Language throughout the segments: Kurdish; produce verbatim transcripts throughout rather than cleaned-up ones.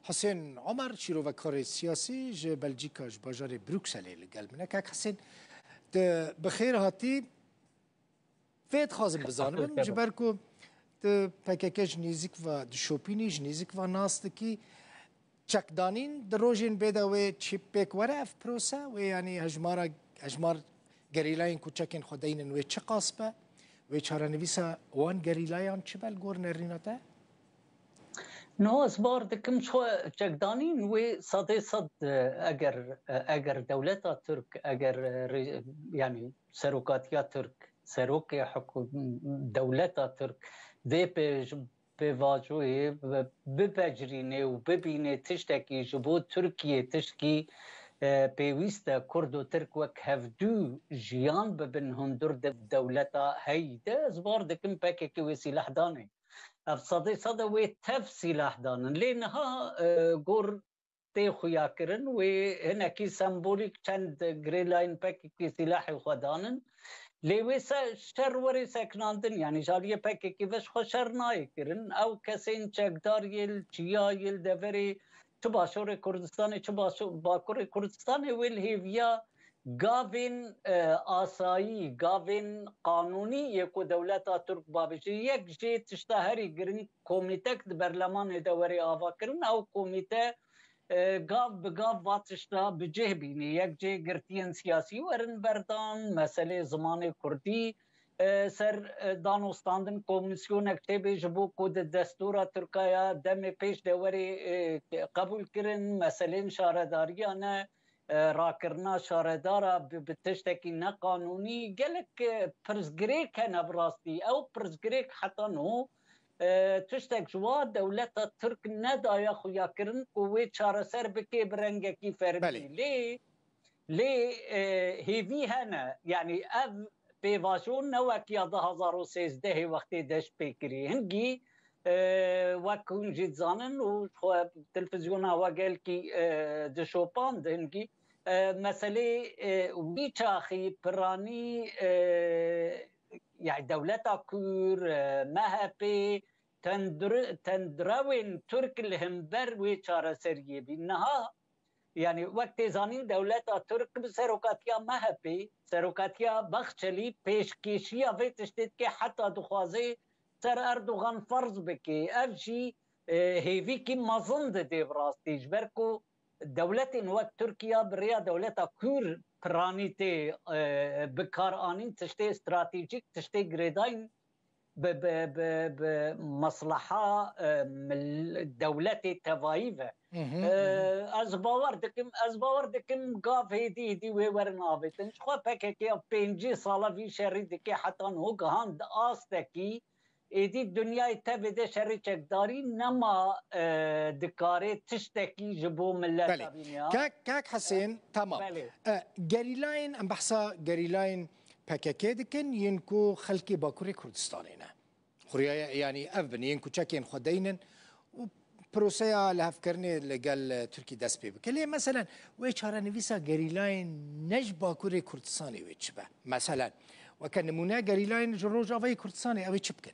Hisên Omer, şîrovekarê siyasî ji Belcîka, ji bajarê Brukselê li gel min e. Kak Hisên, tu bi xêr hatî. Vê dixwazim bizanim, ji ber ku tu P K K ji nêzîk ve dişopînî, ji nêzîk ve nas dikî, çekdanîn di rojên bê de wê çi pêk were ev prose? Wê, yanî, hejmara, hejmar gerîlayên ku çekên xwe deynin wê çi qas be? Wê çarenivîsa wan gerîlayan çi be li gor nerîna te? Niha ez bar dikim ço-, çekdanîn wê sedê sed, e, eger, e, eger dewleta Tirk, eger, e, rê-, yanî serokatiya Tirk, serokê hikû-, dewleta Tirk vê pêj-, pêvajoyê bi-, bipecirînê û bibînê tiştekî ji bo Tirkiyê, tişkî, e, pêwîst e Kurd û Tirk wek hevdû jiyan bibin hundir de dewleta heyî de, ez bar dikim P K K wê sîleh danê. Ev sedê sed e wê tev sîleh danin. Lê niha, e, gor tê xuyakirin, wê hinekî sembolîk çend girêlayên P K K sîlehê xwe danin. Lê wê se-, şer werê sekinandin, yanî ji aliyê P K K ve ji xwe şer nayê kirin. Ew kesên çekdar yê li çiya yê li deverê çi Başûrê Kurdistanê, çi Başû-, Bakurê Kurdistanê wê li hêviya gavên, e, asayî, gavên qanûnî yê ku dewleta Tirk babêje. Yek jê tişta herî girîng komîtek di berlemanê de were avakirin. Ew komîte, e, gav bi gav va tişta bi cih bînî. Yek jê girtiyên siyasî werin berdan, meselê zimanê kurdî, e, ser, e, danûstandin, komîsyonek çêbê ji bo ku di destûra Tirkaya demê pêş de were, e, qebûl kirin, meselên şaredariya ne, e, rakirina şaredara bi, bi tiştekî neqanûnî, gelek, e, pirsgirêk hene bi rastî. Ew pirsgirêk heta niho, e, tiştek ji wa dewleta Tirk nedaye xuyakirin ku wê çareser bike bi rengekî fermî. Belê. Lê, lê, e, hêvî hene. Yanî ev pêvajo ne wek ya du hazar û sêzdehê wextê dest pê kirî. Hingî, e, wek hûn jî dizanin û xwe televîzyona we gelkî, e, dişopand hingî, e, meselê, e, wî çaxî piranî, e, yani dewleta Kûr, e, M H P, tendir-, tendirewên Tirk li hember wê çareseriyê bî. Niha, yani wek tê zanîn, dewleta Tirk bi serokatiya M H P, serokatiya Bahçelî pêşkêşiya vê tiştê dike, heta dixwaze ser Erdogan ferz bike. Ev jî, e, hêvîkî mezin dide bi rastî, ji ber ku dewletên wek Tirkiye bi rêya dewleta Kûr piranî tê, e, bi kar anîn, tiştê stratejîk, tiştê girêdayîn bi, bi, bi, bi mesleha, e, mil-, dewletê tevayî ve. Hı hı, E, hı hı. Ez bawer dikim, ez bawer dikim gav hêdî hêdî wê werin avêtin. Ji xwe P K K ya pêncî sala vî şerî dike, heta niho gihand astekî, êdî dinyayê tevê de şerê çekdarî nema, e, dikare tiştekî ji bo mileta Belê. bîne ya. Kak, Kak Hesên, E, tamam. belê. E, gerîlayên, em behsa gerîlayên P K K dikin, yên ku xelkê Bakurê Kurdistanê ne. Xuriyaya, yanî ev bin, yên ku çekên xwe deynin û proseya lihevkirinê li gel, e, Tirkî dest pê bike. Lê meselen wê çarenivîsa gerîlayên ne ji Bakurê Kurdistanê wê çi be? Meselen, weke nimûne gerîlayên ji Rojavayê Kurdistanê ew ê çi bikin?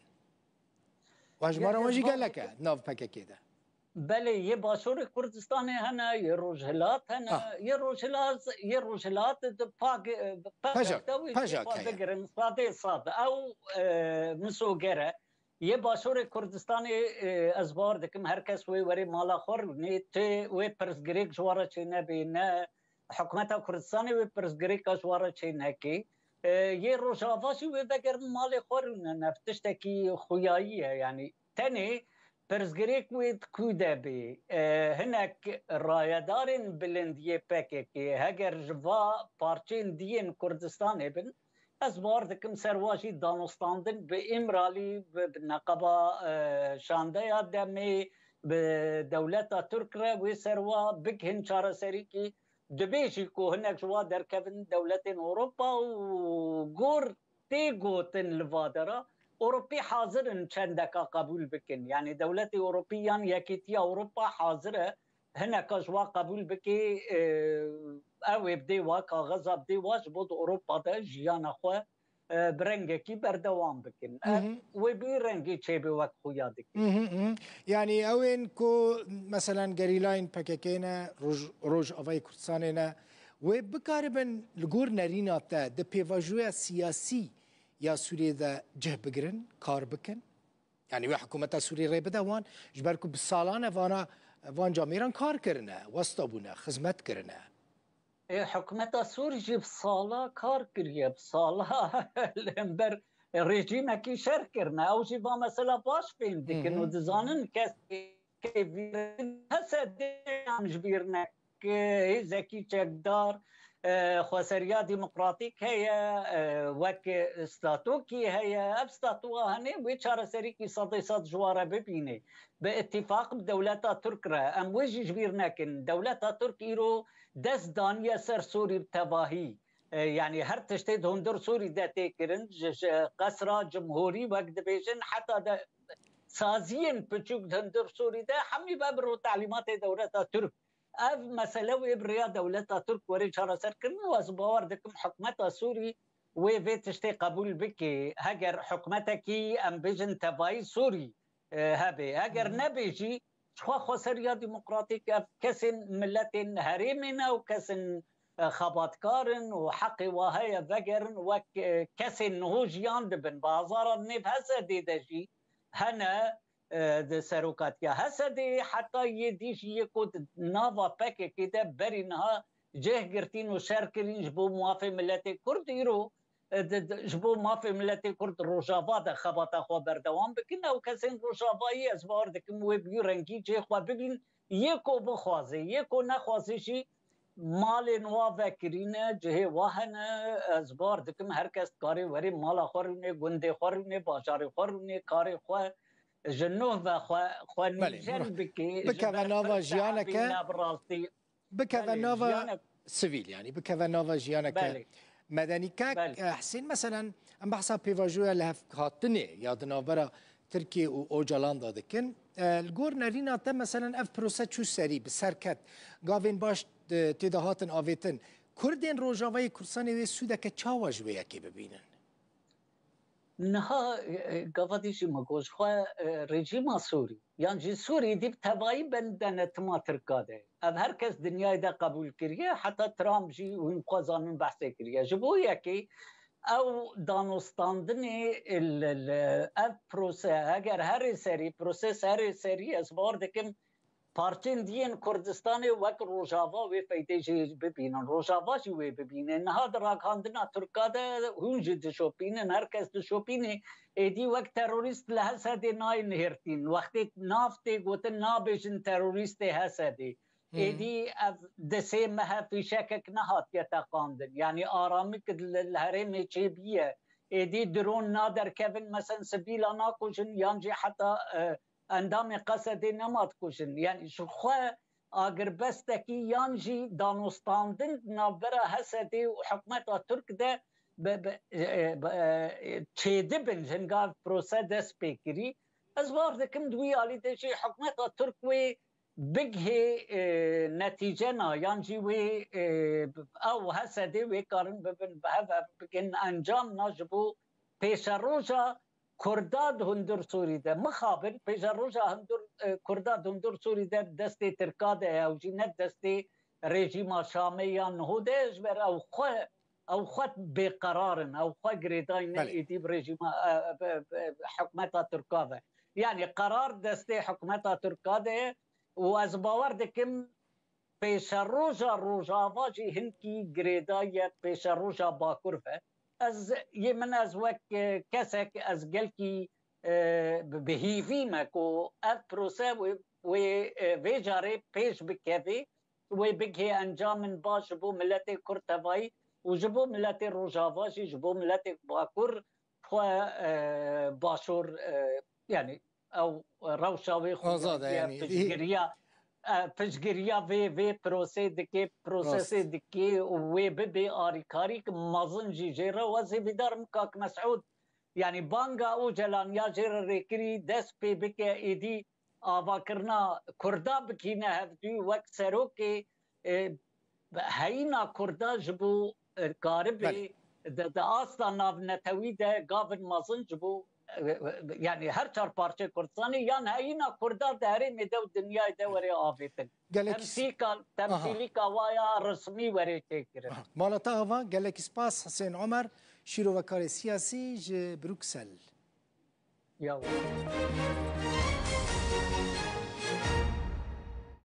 Û hejmara wan jî gelek e nav P K K de. Belê, yê Başûrê Kurdistanê hene, yê Rojhilat hene, Ah. yê Rojhilat, yê Rojhilat di P K K, P K K Pejak, de wê jê Pejak xwe heye. bigirin, sadê sad. Ew, e, misoger e. Yê Başûrê Kurdistanê, e, ez bawer dikim her kes wê werê mala xwe rûnê, tê wê pirsgirêk ji we re çênebê, ne hikûmeta Kurdistanê wê pirsgirêka ji we re çênekê. E, yê Rojava jî wê vegerin malê xwe rûnin. Ev tiştekî xuyayî ye. Yanî tenê pirsgirêk wê di ku de bê. E, hinek rayedarên bilind yê P K K heger ji va parçeyên diyên Kurdistanê bin, ez bawer dikim ser wa jî danûstandin bi Îmralî, bi, bi neqeba, e, şandeya demê, bi dewleta Tirk re wê ser wa bigihin çareserîkî. Dibê jî ku hinek ji wa derkevin dewletên Ewropa û gor tê gotin li va dera, Ewropî hazir in çendeka qebûl bikin. Yanî dewletê Ewropî yan Yekîtiya Ewropa hazir e hineka ji wa qebûl bike, e, ew ê bidê wa, kaxeza bidê wa ji bo di Ewropa de jiyana xwe e, bi rengekî berdewam bikin. Ev wê bi rengî çêbe wek xuya dikin. Hı hı, hı. Yani ew ên ku meselen gerîlayên P K K ne, Roj-, Rojavayê Kurdistanê ne, wê bikaribin li gor nerîna te di pêvajoya siyasî ya Sûriyê de cih bigirin, kar bikin? Yani wê hikûmeta Sûrî rê bide wan, ji ber ku bi salan e vana, van camêran kar kirine, westa bûne, xizmet kirine. Ê, hikûmeta Sûrî jî bi sala kar kiriye, bi sala li hember rejîmekî şer kirine. Ew jî va mesela baş fêm dikin û dizanin kes H S D em ji bîr neke, hêzekî çekdar, e, xweseriya demokratîk heye, e, wek statokî heye. Ev statuwa hene wê çareserîkî sedê sed ji wa re bibîne. Bi îtîfaq bi dewleta Tirk re. Em wê jî ji bîr nekin. Dewleta Tirk îro dest daniye ser Sûrî bi tevahî. E, yanî her tiştê di hundir Sûrî de tê kirin. Ji, ji qesra cumhurî wek dibêjin heta de saziyên piçûk di hundir Sûrî de hemî ve bi ro telîmatê dewleta Tirk. Ev mesele wê bi rêya dewleta Tirk were çareserkirin û ez bawer dikim hikûmeta Sûrî wê vê tiştê qebûl bike. Heger hikûmetekî em bêjin tevayî Sûrî, e, hebe. Heger nebê jî, jixwe xweseriya demokratîk ev kesên miletên herêmê ne û kesên, e, xebatkar in û heqê wa heye vegerin wek, e, kesên niho jiyan dibin. Bi hezaran nêv H S D de jî hene, e, di serokatiya H S D heta yê dî jî yê ku di nava P K K de berî niha cih girtîn û şer kirîn ji bo mafê miletê Kurd îro, e, di, di, ji bo mafê miletê Kurd Rojava de xebata xwe berdewam bikin. Ew kesên Rojavayî ez bawer dikim wê bi wî rengî cihê xwe bibîn. Yê ku bixwaze, yê ku nexwaze jî malên wa vekirîne, cihê wa hene. Ez bawer dikim her kes dikarê werê mala xwe rûnê, gundê xwe rûnê, bajarê xwe rûnê, karê xwe ji nû ve xwe, xwe Belê, nîjen bike, ji bikeve ber nava ev jiyaneke, teamîna bi rastî. Bikeve Belê, nava jiyanek- sivîl, yani bikeve nava jiyaneke Belê. Medenî. Kek, Belê. eh, Hesên, meselen, em behsa pêvajoya lihevhatinê ya di navbera Tirkiye û Ocalan de dikin. Eh, li gor nerîna te, meselen, ev prose çû serî, bi ser ket, gavên baş, eh, tê de hatin avêtin. Kurdên Rojavayê Kurdistanê wê sûdeke çawa ji wê yekê bibînin? Niha, e, e, gava dî jî me got, ji xwe, e, rejîma Sûrî, yan jî Sûrî dî bi tevayî bin denetima Tirka de. Ev her kes dinyayê de qebûl kiriye, heta Trump jî hûn xwe zanin behsê kiriye. Ji bo yekê ew danûstandinê, e, li, li, ev prose, eger herê serî, proses herê serî, ez bawer dikim, parçên diyên Kurdistanê wek Rojava wê feydê jê bibînin. Rojava jî wê bibîne. Niha di ragihandina Tirka de hûn jî dişopînin, her kes dişopîne. Êdî wek terorîst li H S D nayên hêrtîn. Wextê nav tê gotin nabêjin terorîstê H S D. Hmm. Êdî ev di sê mehe fîşekek nehatiye teqandin. Yanî aramik li, li herêmê çêbîye. Êdî dron naderkevin, mesen sivîla nakujin yan jî heta, e, endamê H S D'ê nema dikujin. Yanî ji xwe agirbestekî yan jî danûstandin di navbera H S D û hikûmeta Tirk de bi, bi, e, bi, e, çêdibin, ji hinga ev prose dest pê kirî. Ez bawer dikim di wî alî de jî hikûmeta Tirk wê bigihê, e, netîcena yan jî wê, e, ew H S D wê karin bibin bi hev ev bikin encamna ji bo pêşeroja Kurda di hundir Sûrî de, mixabin pêşeroja hundir, e, Kurda di hundir Sûrî de destê Tirka de ye, ew jî ne destê rejîma Şamê ya niho de ye, ji ber ew xwe, ew xwe bêqerar in, ew xwe girêdayî ne Belê. êdî bi rejîma, e, bi, bi hikûmeta Tirka ve. Yanî qerar destê hikûmeta Tirka de ye û ez bawer dikim pêşeroja Rojava jî hinkî girêdayî ye pêşeroja Bakur ve. Ez, yê min ez wek, e, kesek ez gelkî, e, bi, bi hîvî me ku ev prose wê, wê, e, vê carê pêş bikevê, wê bigihê encamin baş ji bo miletê Kurd tevayî û ji bo miletê Rojava jî, ji bo miletê Bakur xwe, e, başor, e, yanî ew rewşa wê xwe Azad e, yanî. piştgiriya, e, piştgiriya vê, vê prosê dike, prosesê Rast. dike û wê bibe arîkarîk mezin jî jê re. Ez hêvîdar im kak Mesûd, yanî banga Ocalan ya jê re rêkirî dest pê bike, êdî avakirina Kurda bikîne hevdû wek serokê, e, heyîna Kurda ji bo, e, karibe Belê. Di, di asta navnetewî de gavin mezin ji bo, e, e, yanî her çar parçeyê Kurdistanê yan heyîna Kurda di herêmê de û dinyayê de were avêtin. Gelek s- Temsîka, Aha. temsîlîka wa ya resmî were çêkirin. Aha. Mala te ava, gelek spas Husên Omer, şîrovekarê siyasî ji Bruksel. Ya.